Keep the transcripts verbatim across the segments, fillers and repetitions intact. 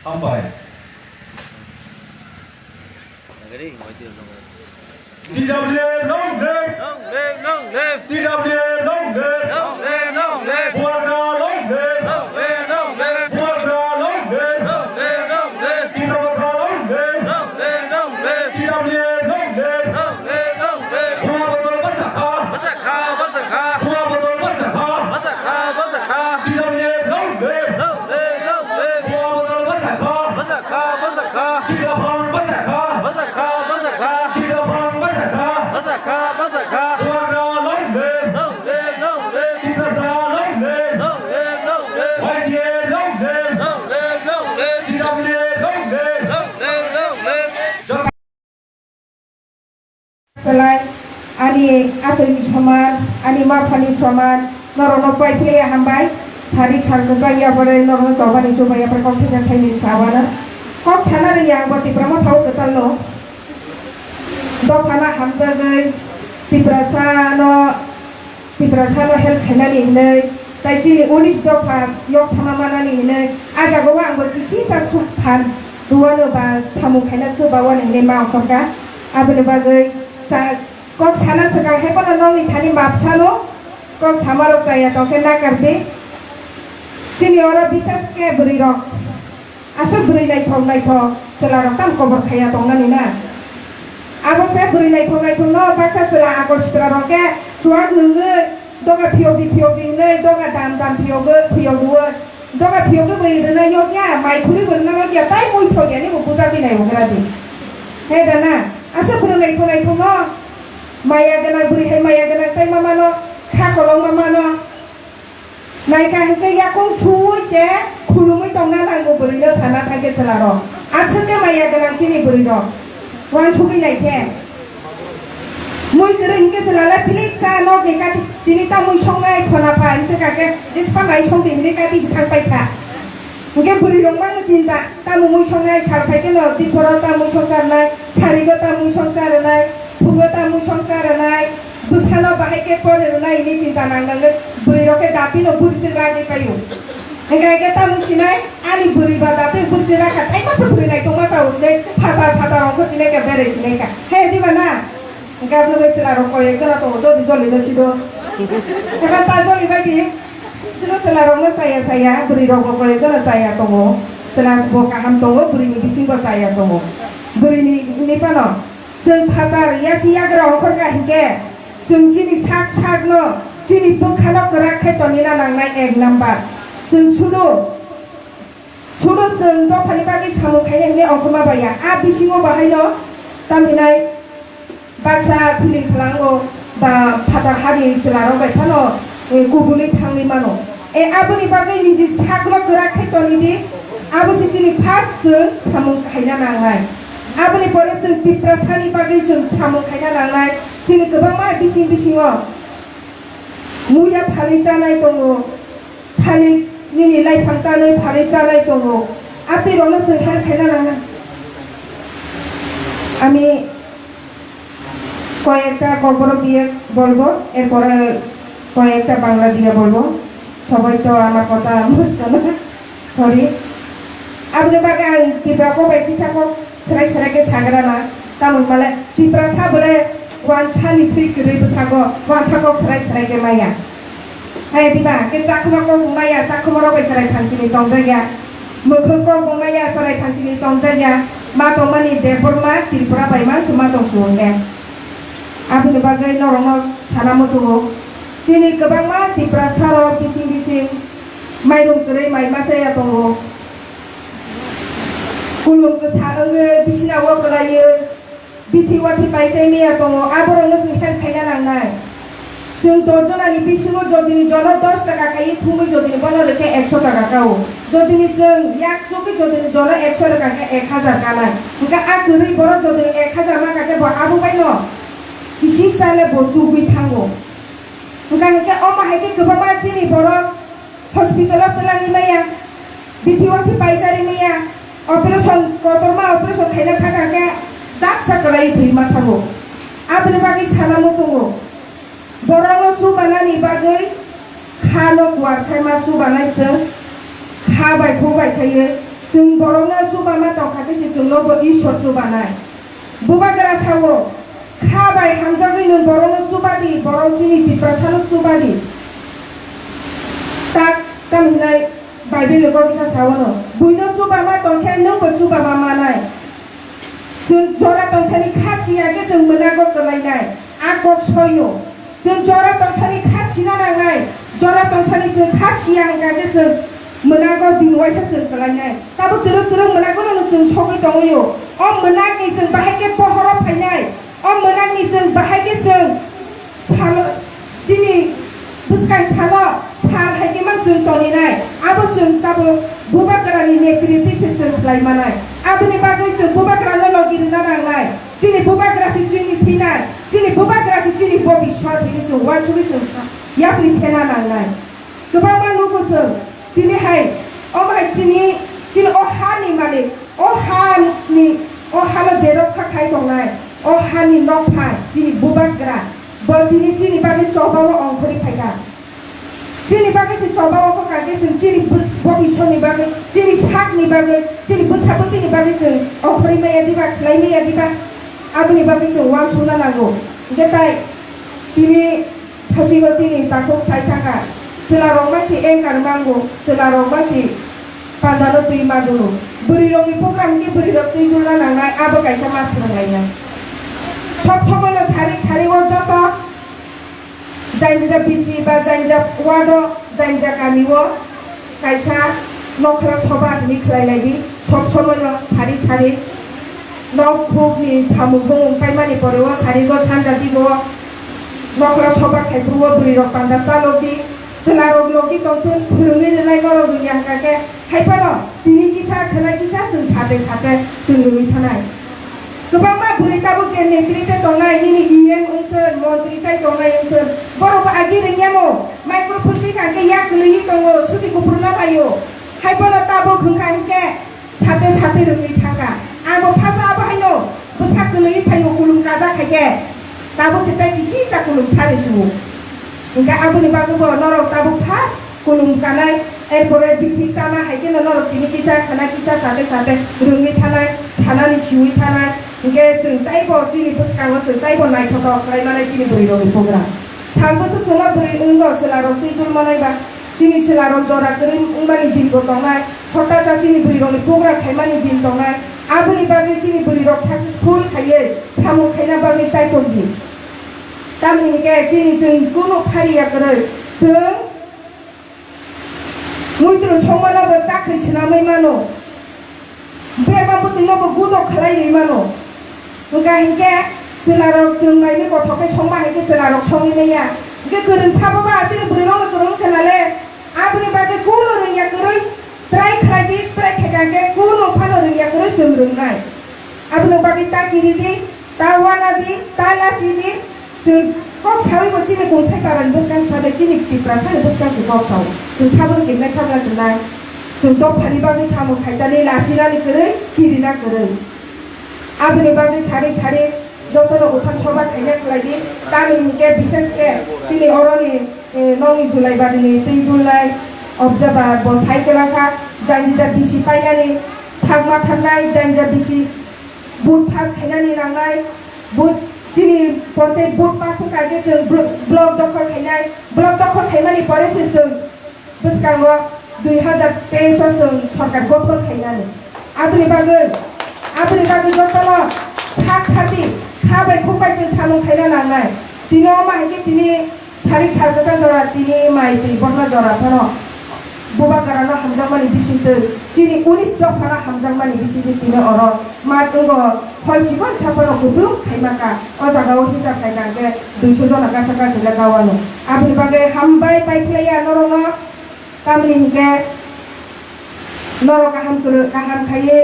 Hambai. T W A long live! Long live, long live! T W A long live! Long live, long live! Bubagra long live! Long live, long live! Bubagra long live! Long live, long live! Tiprasa long live! Long live, long live! T W A long live! Long live, long live! Buma bodol bwsakha! Bwsakha, bwsakha! Buma bodol bwsakha! Bwsakha, bwsakha! T W A long live! Long live, long live! Buma bodol bwsakha! Bwsakha, bwsakha! Sikla phang bwsakha! Bwsakha, bwsakha! Sikla phang bwsakha! Bwsakha, bwsakha! Bubagra long live! Long live, long live! Tiprasa long live! Long live, long live! Y T A long live! Long live, long live! T W A long live! Long live, long live! Belai, ani atwini soman, ani maphani soman, norokno paiphlaiya hambai, sari sal kwchang yapore norokno chobani chubai yapore kok thaichak thaini sabana. Kok sana rwngya ang bo Tipra Motha o kwtalno. Dophano hamjagwi Tiprasano Tiprasano help khainani hinwi, tai chini unis dopha yok sama manani hinwi, a jagao ang bo kisisa suk phan rwano ba samung khaina chuba wani hinwi ma ongkhorkha. Aboni bagwi cha-, kok sana swkang hai phano nokni thani mapsano kok samarok chaya tongkhe nakar di. Chini oro bisas khe bwrwirok. Aswk bwrwi naithok naithok chwlarok tamo kobor khaiya tongnani na? Abo se bwrwi naithok naithokno baksa chwla akor sitrarok khe chuak nwngwi doga phiyokdi phiyokdi hwnwi doga dam dam phiyogwi phiyokdi-o. Doga phiyokgwi bo rwna yokya, mai khurwi bo rwna yokya, tai mui thokyani bo bujagwi nai ugradi. He da na? Aswk bwrwi naithok naithokno maya gwnang bwrwi hai maya gwnang tai mamano kha kolokma mano. Naikha hinkhe yakung suwi je khulumwi tongna nango bwrwino sana thangkhe chwlarok. Aswk khe maya gwnang chini bwrwirok. Wansugwi naikhe. Mui kwrwi hinkhe chwlalai philik cha nokni kati tini ta mui songnai khona pha hinse kakhe jespa nai songdi hinwi kati se thangpai kha. Hinkhe bwrwirok mano chinta. Tamo mui songnai sal phai kheno, diphoro tamo mui songsa rwnai, sarigo tamo mui songsa rwnai, phugo tamo mui songsa rwnai, bwsano bahai khe pore rwnai hwnwi chinta nang nangwi bwrwirok khe datino bwrwisi ragwi paio. Hinkhe khe tamo sinai, ani bwrwi ba dati bwrwisi rakha, tei masa bwrwi naithok masa hwnwi phatar phatar ongkho sinai khe berai sinai kha. He diba na? Gabno bai chwla rok koi ek jona tongo, jodi joli no sido. Eba ta joli bai di. Sino chwla rok no chaya chaya, bwrwi rok bo koi ek jona chaya tongo. Chwla bo kaham tongo, bwrwi ni bising bo chaya tongo. Bwrwi ni, ni phano chwng phatar yasi yagra ongkhor kha hinkhe, chwng chini sak sak no, chini bwkha no kwrak khai toni na nangnai ek number. Chwng sudo. Sudo chwng dophani bagwi samung khainai hwnwi ongkhorma baiya. A bisingo bahaino tamhinai baksa feeling phalango ba phatar hari chwlarok bai phano, eh, kubulwi thangwi mano. Eh, aboni bagwi niji sakno kwrak khai toni di. Abo se chini first chwng samung khaina nangnai. Aboni pore chwng Tiprasani bagwi chwng samung khaina nangnai. Chini kwbangma bising bisingo muya phalwi chanai tongo. Thani nini laiphang tanwi pharwi chanai tongo. Atwi rokno chwng help khaina nangna. আমি কয়েকটা ককবরক দিয়ে বলবো, এরপরে কয়েকটা বাংলা দিয়ে বলবো। সবাই তো আমার কথা বুঝতো না, sorry. Aboni bagwi ang Tipra kok bai kisa kok serai serai khe sagra na. Tamoni male Tiprasa bole wansa ni thwi kwrwi bwsago wansa kok serai serai khe maya. Hai diba, khe chakhuma kok bo maya, chakhuma rok bai chwrai phan chini tongjakya. Mwkhwk kok bo maya, chwrai phan chini tongjakya. Ma tongmani Debbarma, Tripura bai ma se ma tong suwon khe. Aboni bagwi norokno sana muchungo. Chini kwbangma Tiprasa rok bising bising mairung kwrwi mai ma chaya tongo. Kulum kwsa wngwi bisina o kwlaiwi. Bithi wathi paisai miya tongo, aborokno chwng help khaina nangnai. Chwng dos jonani bisingo jodini jono dos taka khaiwi thumwi jodini bono rwkhe ekso taka kao. Jodini chwng yak chugwi jodini jono ekso rwkha khe ek hajar kanai. Hwnkhe a kwrwi borok jodini ek hajar mankha khe bo abo baino kisi sale bo chugwi thango. Hwnkha hwnkhe omo hai khe kwbangma chini borok hospital-o twlangwi maya, bithi wathi paisari maya, operation, kotorma operation khaina thangkha khe daksa kwlaiwi thwima thango. Aboni bagwi sana muchungo, borokno chubanani bagwi khano kuar khaima chubanai chwng, kha bai kho bai khaiwi Chwng borokno chubama tongkha khe se chwngno bo Ishwar chubanai. Bubagra sao, kha bai hamjagwi nwng borokno chubadi, borok chini Tiprasano chubadi. Tak tam hinai Bible ni kok kisa sao no. Buino chubama tongkhe nwngbo chubama manai. Chwng jora tongsani kha siya khe chwng mwnago kwlainai. A kok soino. Chwng jora tongsani kha sina nangnai. Jora tongsani chwng kha siya hwnkha khe chwng mwnago din waisa chwng kwlainai. Tabuk twrwk twrwk mwnagono chwng sogwi tongwio. O mwnakni chwng bahai khe pohoro phainai. O mwnakni chwng bahai khe chwng salo, chini bwskang salo sal hai khe mang chwng toninai. Abo chwng tabuk Bubagrani netriti se chwng khlai manai. Aboni bagwi chwng Bubagrano logi rwna nangnai. Chini Bubagra se chini thinai. Chini Bubagra se chini bobiswt hinwi chwng uansugwi chwng sa-, yapri sena nangnai. Kwbangma nugo chwng tini hai, omo hai chini, chini o hani malik, o hani, o halo je rokha khai tongnai, o hani nokphai, chini Bubagra, bo tini chini bagwi chobao ongkhorwi phaikha. Chini bagwi se chobao ongkha khe chwng chini bo-, bobiswtni bagwi, chini sakni bagwi, chini bwsa bwtwini bagwi chwng ongkhorwi maya diba, khlai maya diba, aboni bagwi chwng uansukna nango. Hwnkhe tai tini Thachino chini takhuk sai thangkha, chwlarok mansi anchor mango, chwlarok mansi pandano twi ma dulu. Bwrwirokni program khe bwrwirok twi dulna nangnai, abo kaisa ma swrwnglainai. Sob somoino sari sari o joto jainja bisi ba jainja wado jainja kamio kaisa nokra soba hinwi khlai lai di, sob somoino sari sari nok khukni samung bumung paimani pore o sari go sanja digo nokra soba khai phuru o bwrwi rok panda chalok di, chwla rok logi tongthun phwrwngwi rwnai norok rwngya hwnkha khe hai phano tini kisa khwnai kisa chwng sate sate chwng rwngwi thanai. Kwbangma bwrwi tabuk je netrite tongnai, nini E M wngthun, montri chai tongnai wngthun, borok bo agi rwngya no, microphone twi kha hwnkhe yak kwlwi tongo, suti kuphur no laio. Hai bono tabuk hwnkha hwnkhe sate sate rwngwi thangkha. Ang bo phaso abo haino bwsa kwlwi phaio, kulum kaja khaikhe tabuk se tei kisisa kulum sari sugo. Hwnkhe aboni bagwi bo norok tabuk first kulum kanai, erpore bithi chana hai kheno norok tini kisa khana kisa sate sate rwngwi thanai, sanani siwi thanai. Hwnkhe chwng taibo chini bwskango chwng taibo naithotok khlai manai chini bwrwi rokni program. Sal bwswk chwngno bwrwi wngno chwla rok twi dul manai ba, chini chwla rok jora kwrwi wngmani din bo tongnai, hota cha chini bwrwi rokni program khaimani din tongnai. Aboni bagwi chini bwrwi rok successful khaiwi samung khaina bagwi chai tong di. Tamni hwnkhe chini chwng kunu phariya kwrwi chwng Muitrung songmano bo chakri swnamwi mano. Berma bwtwino bo gudo khlai rwi mano. Hwnkha hinkhe chwlarok chwng naimwi kothok khe songma hai khe chwlarok songwi manya. Hinkhe kwrwng sabo ba chini bwrwirokno kwrwng wngkha nale. Aboni bagwi kuno rwngya kwrwi try khlai di, try khaikha hinkhe kuno phano rwngya kwrwi chwng rwngnai. Aboni bagwi ta kiri di. Ta wana di, ta lachi di, chwng kok sawi bo chini kungthai parani bwskang sabai chini Tiprasani bwskang chwng kok sao. Chwng sabon kirnai sabla kirnai. Chwng dophani bagwi samung khaitani lachinani kwrwi, kirina kwrwi. Aboni bagwi sari sari jotono utham soba khaina khlai di. Tamoni hinkhe bishesh khe chini oroni, eh, nokni dulai barini twi dulnai observer bo sai kwlangkha. Jangida bisi painani sak ma thangnai, jangida bisi Vote pass khainani nangnai, vote chini ponchayat vote pass wngkha khe chwng blo-, block dokhol khainai, block dokhol khaimani pore se chwng bwskango dui hazar teis o chwng sorkar gothon khainani. Aboni bagwi, aboni bagwi jotono sak thar di, kha bai khuk bai chwng samung khaina nangnai. Tini omo hai khe tini Sari sal kwchang jora tini mai twi borno jora phano Bubagrano hamjakmani bisingtwi chini unis dophano hamjakmani bisingtwi tini oro mat wngo, hoi chikon saphano kuplung khaimaka. O jagao hisab khaikha hwnkhe duiso jona kasa kasa le gawano. Aboni bagwi hambai paiphlaiya norokno. Tamni hinkhe norok kaham kwrwi, kaham khaiwi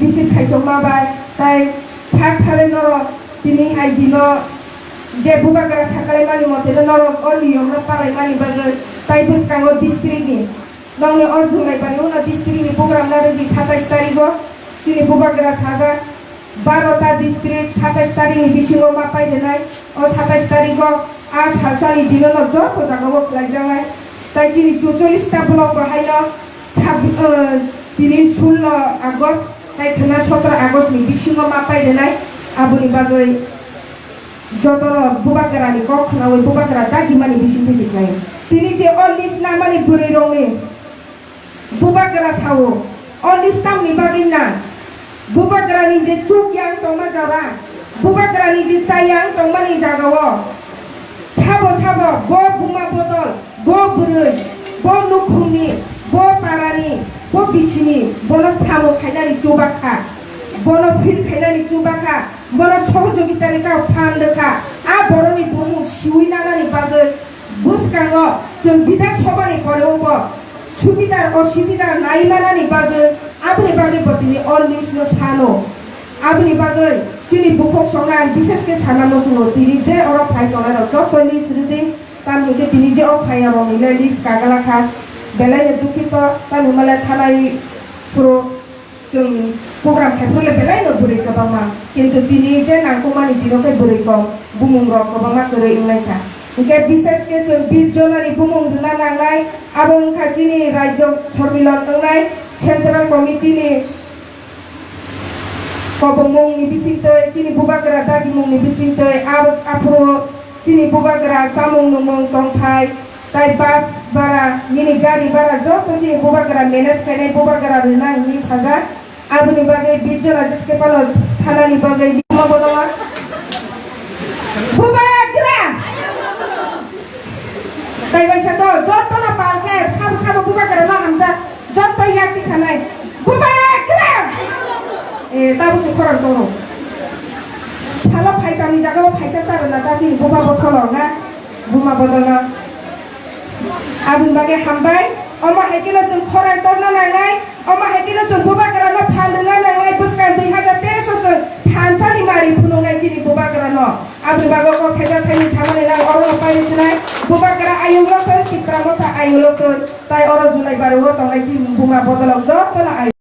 receive khaisokma bai, tai sak tharwi norok tini hai dino je Bubagra sakalaimani mote norok o niyomno palaimani bagwi tai bwskango district ni nokni o Julaibari uno district ni program narwkdi satais tarigo chini Bubagra sajak. Barota district satais tarikni bisingo ma pai rwnai. O satais tarigo a salsani dinono joto jagao khlaijaknai. Tai chini chuchollis ta block bo haino sab-, eh, Tini sullo August, tai khwna sotro August ni bisingo ma pai rwnai, aboni bagwi jotono bubagrani kok khwnawi bubagra dagimani bising twijiknai. Tini je o list namani bwrwi rokni bubagra sao, o list tamni bagwi na? Bubagrani je chuk yang tongma jora, bubagrani je chayang tongmani jagao, sabo sabo bo buma bodol, bo bwrwi, bo nukhungni, bo parani, bo bisini, bono samung khainani chubakha, bono feel khainani chubakha, bono sohojogitani kau phan rwkha, a borokni bumung siwi nanani bagwi bwskango chwng Bidhan Sabhani poreo bo subidar osubidar nai manani bagwi, aboni bagwi bo tini o list no sano. Aboni bagwi chini bukhuk songno ang bishesh khe sana muchungo, tini je oro phai tongnai rok joto list rwdi, tamni hwnkhe tini je o phai ya rokni le list kagala kha, belai no dukhito, tamni hwnba le thanai phuru chwng program khai phuru le belai no bwrwi kwbangma, kintu tini je nangkukmani dino khe bwrwi kok, bumung rok kwbangma kwrwi wngnai kha. Hwnkhe bishesh khe chwng bish jonani bumung rwna nangnai, abo wngkha chini rajyo sormilan wngnai, central committee ni Kobongmung ni bisingtwi, chini bubagra dagimung ni bisingtwi, abo aphuru chini bubagra chamung nungmung tongthai, tai bus bara, nini gari bara joto chini bubagra manage khainai bubagra rwna hinwi sajak. Aboni bagwi bish jona jeske phano thanani bagwi lima bodonga. Bubagra! Tai waisa to, jotono pal khe sabo sabo bubagra no hamjak. Joto yakti sanai, "Bubagra!" Eh, tabuk se khorang tongo. Salo phai tamni jagao phaisa charwna ta chini buba botholo na, buma bodolno. Aboni bagwi hambai, omo hai kheno chwng khorang torna nangnai, omo hai kheno chwng bubagrano phan rwna nangnai, bwskang dui hajar teis o chwng thansa ni mari phunuknai chini bubagrano. Aboni bagwi kok thaisa thaini samani nang oro no paini sinai, bubagra ayuk lokthon, Tipra Motha ayuk lokthon. Tai oro July baro o tongnai chini buma bodolok jotono ai.